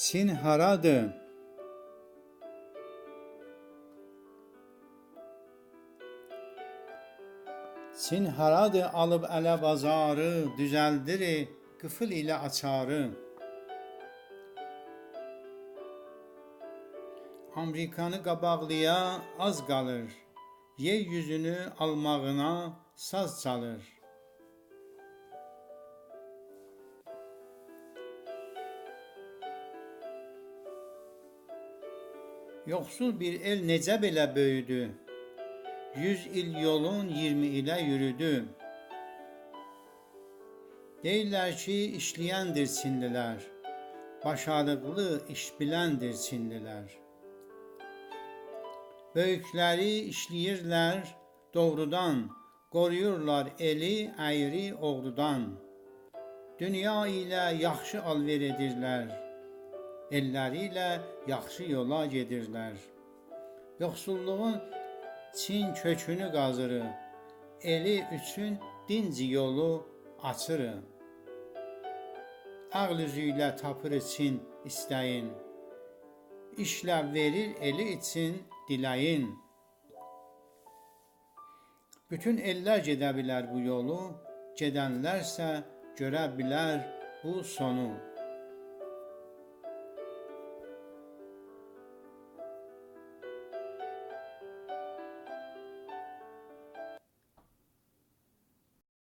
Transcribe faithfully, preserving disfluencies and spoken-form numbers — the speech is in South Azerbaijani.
چین هارادیر؟ چین هارادیر آلیب اله بازاری، دوزلدیر قیفیل ایله آچاری؟ آمریکانی قاباقلایا آز قالیر، یئر یوزونو آلماغینا ساز چالیر. یوخسول بیر ائل نئجه بئله بؤیودو؟ یوز ایل یولون اییرمی ایله یورودو. دئییرلر کی، ایشله‌یندیر چینلی‌لر، باشاریقلی، ایش بیلندیر چینلی‌لر. بؤیوکلری ایشله‌ییرلر دوغرودان، قورویورلار ائلی اَیری اوغرودان. دونیا ایله یاخشی آلوئر ائدیرلر، ائللری ایله یاخشی یولا گئدیرلر. یوخسوللوغون چین کؤکونو قازیری، ائلی اوچون دینج یولو آچیری. عقل اوزو ایله تاپیری چین ایسته‌یین، ایشله وئریر ائلی ایچین دیله‌یین. بوتون ائللر گئده بیلر بو یولو، گئدنلرسه گؤره بیلر بو سونو.